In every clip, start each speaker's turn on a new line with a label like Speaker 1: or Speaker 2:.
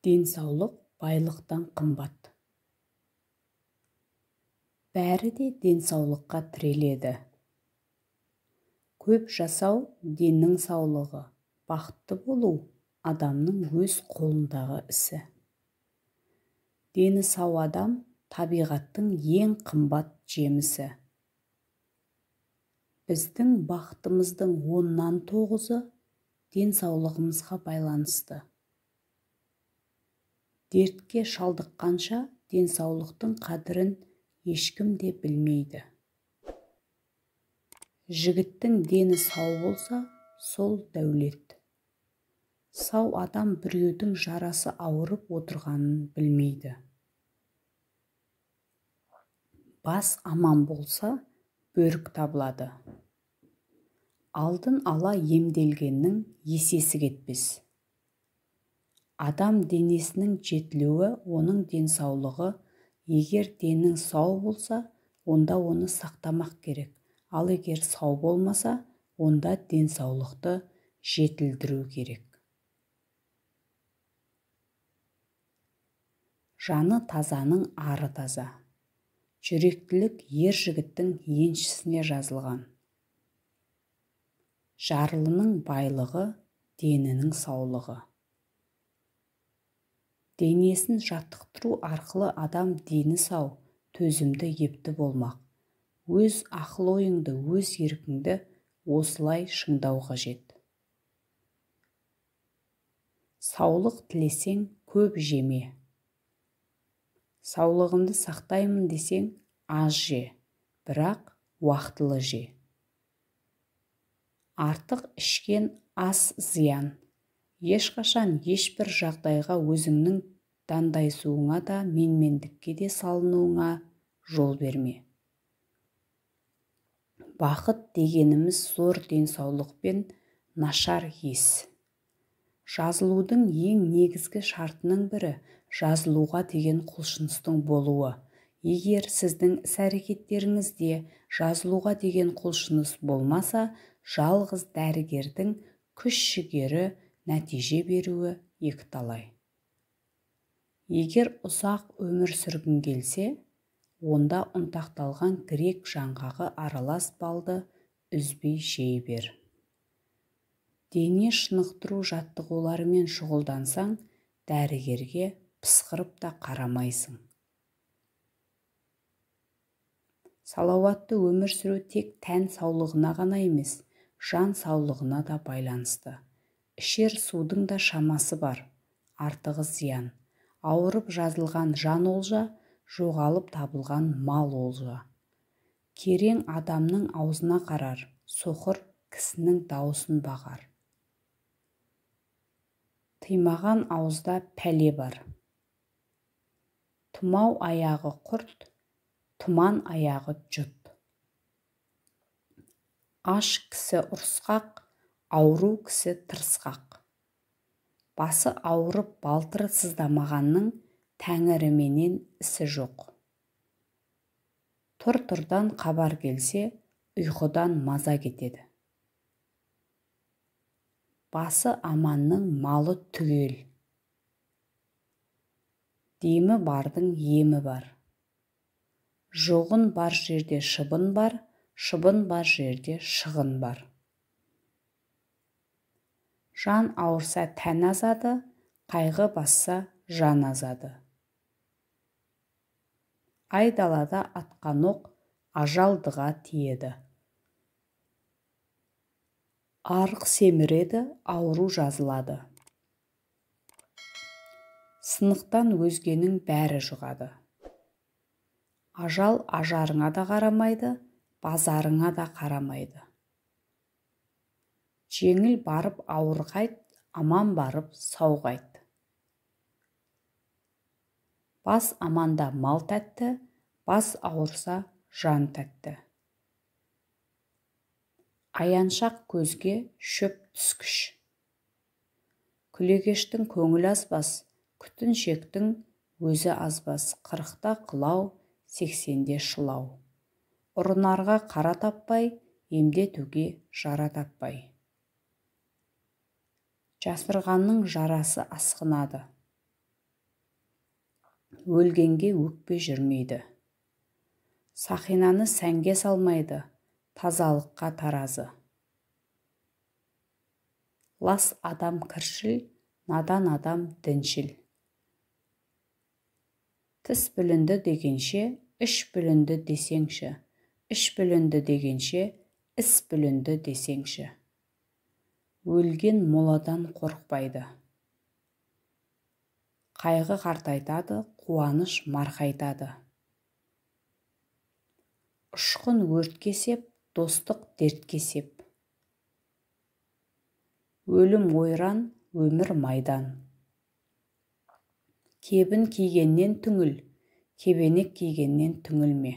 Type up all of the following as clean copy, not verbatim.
Speaker 1: Денсаулық байлықтан қымбат. Бәрі де денсаулыққа тіреледі. Көп жасау деннің саулығы, бақытты болу адамның өз қолындағы ісі. Дені сау адам табиғаттың ең қымбат жемісі. Біздің бақытымыздың 9/10-ы денсаулығымызға байланысты. Дертке шалдыққанша денсаулықтың қадірін ешкім де білмейді. Жігіттің дені сау болса, сол дәулет. Сау адам біреудің жарасы ауырып отырғанын білмейді. Бас аман болса, бөрік табылады. Алдын ала емделгеннің есесі кетпес. Адам денесінің жетілуі оның денсаулығы. Егер денің сау болса, онда оны сақтамақ керек. Ал егер сау болмаса, онда денсаулықты жетілдіру керек. Жаны тазаның ары таза. Жүректілік ер жігіттің еншісіне жазылған. Жарлының байлығы денінің саулығы. Денесін жаттықтыру арқылы адам дені сау, төзімді, епті болмақ. Өз ақыл-ойыңды, өз еркіңді осылай шыңдау қажет. Саулық тілесең, көп жеме. Саулығымды сақтаймын десең, аз же, бірақ уақтылы же. Артық ішкен ас зиян. Ешқашан ешбір жағдайға өзіңнің дандайсуыңа да, менмендікке де салынуыңа жол берме. Бақыт дегеніміз зор денсаулық пен нашар ес. Жазылудың ең негізгі шартының бірі жазылуға деген құлшыныстың болуы. Егер сіздің іс-әрекеттеріңізде жазылуға деген құлшыныс болмаса, жалғыз дәрігердің күш-жігері нәтиже беруі екіталай. Егер ұзақ өмір сүргің келсе, онда ұнтақталған грек жаңғағы аралас балды үзбей жей бер. Дене шынықтыру жаттығуларымен шұғылдансаң, дәрігерге пысқырып та қарамайсың. Салауатты өмір сүру тек тән саулығына ғана емес, жан саулығына да байланысты. Ішер судың да шамасы бар, артығы зиян. Ауырып жазылған жан олжа, жоғалып табылған мал олжа. Керең адамның аузына қарар, соқыр кісінің даусын бағар. Тыймаған ауызда пәле бар. Тұмау аяғы құрт, тұман аяғы жұт. Аш кісі ұрысқақ, ауру кісі тырысқақ. Басы ауырып балтыры сыздамағанның тәңіріменен ісі жоқ. Тұр-тұрдан хабар келсе, ұйқыдан маза кетеді. Басы аманның малы түгел. Демі бардың емі бар. Жоғын бар жерде шыбын бар, шыбын бар жерде шығын бар. Жан ауырса тән азады, қайғы басса жан азады. Айдалада атқан оқ ажалдыға тиеді. Арық семіреді, ауру жазылады. Сынықтан өзгенің бәрі жұғады. Ажал ажарыңа да қарамайды, базарыңа да қарамайды. Жеңіл барып ауыр қайт, аман барып сау қайт. Бас аманда мал тәтті, бас ауырса жан тәтті. Аяншақ көзге шөп түскіш. Күлегештің көңілі азбас, күтіншектің өзі азбас. 40-та қылау, 80-де шылау. Ұрынарға қара таппай, емдетуге жара таппай. Жасырғанның жарасы асқынады. Өлгенге өкпе жүрмейді. Сақинаны сәнге салмайды, тазалыққа таразы. Лас адам кіршіл, надан адам діншіл. Тіс бүлінді дегенше, іш бүлінді десеңші. Іш бүлінді дегенше, іс бүлінді десеңші. Өлген моладан қорықпайды. Қайғы қартайтады, қуаныш марқайтады. Ұшқын өртке сеп, достық дертке сеп. Өлім ойран, өмір майдан. Кебін кигеннен түңіл, кебенек кигеннен түңілме.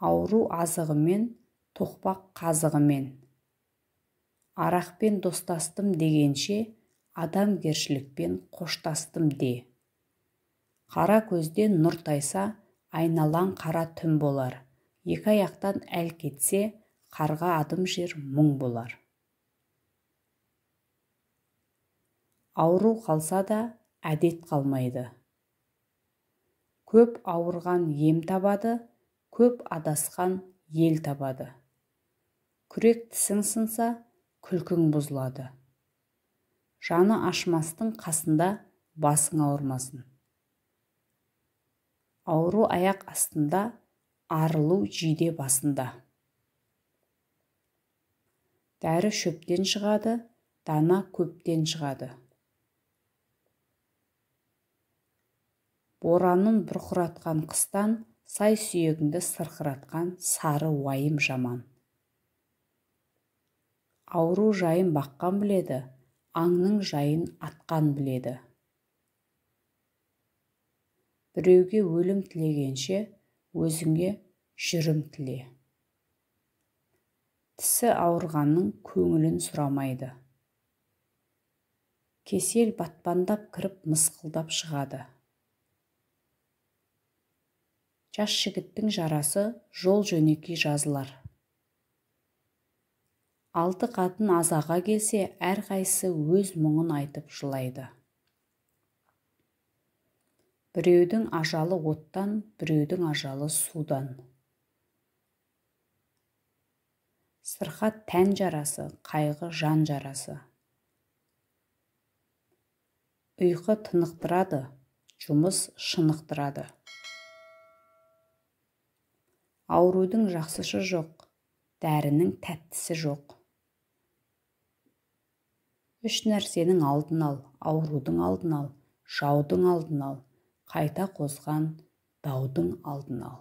Speaker 1: Ауру азығымен, тоқпақ қазығымен. Арақпен достастым дегенше, адамгершілікпен қоштастым де. Қара көзден нұр тайса, айналаң қара түн болар. Екі аяқтан әл кетсе, қарға адым жер мұң болар. Ауру қалса да, әдет қалмайды. Көп ауырған ем табады, көп адасқан ел табады. Күрек тісің сынса, күлкің бұзылады. Жаны ашымастың қасында басың ауырмасын. Ауру аяқ астында, арылу жиде басында. Дәрі шөптен шығады, дана көптен шығады. Боранын бұрқыратқан қыстан, сай сүйегіңді сырқыратқан сары уайым жаман. Ауру жайын баққан біледі, аңның жайын атқан біледі. Біреуге өлім тілегенше, өзіңе жүрім тіле. Тісі ауырғанның көңілін сұрамайды. Кесел батпандап кіріп, мысқылдап шығады. Жас жігіттің жарасы жол жөнекей жазылар. Алты қатын азаға келсе, әрқайсысы өз мұңын айтып жылайды. Біреудің ажалы оттан, біреудің ажалы судан. Сырқат тән жарасы, қайғы жан жарасы. Ұйқы тынықтырады, жұмыс шынықтырады. Аурудың жақсысы жоқ, дәрінің тәттісі жоқ. Үш нәрсенің алдын ал, аурудың алдын ал, жаудың алдын ал, қайта қозған даудың алдын ал.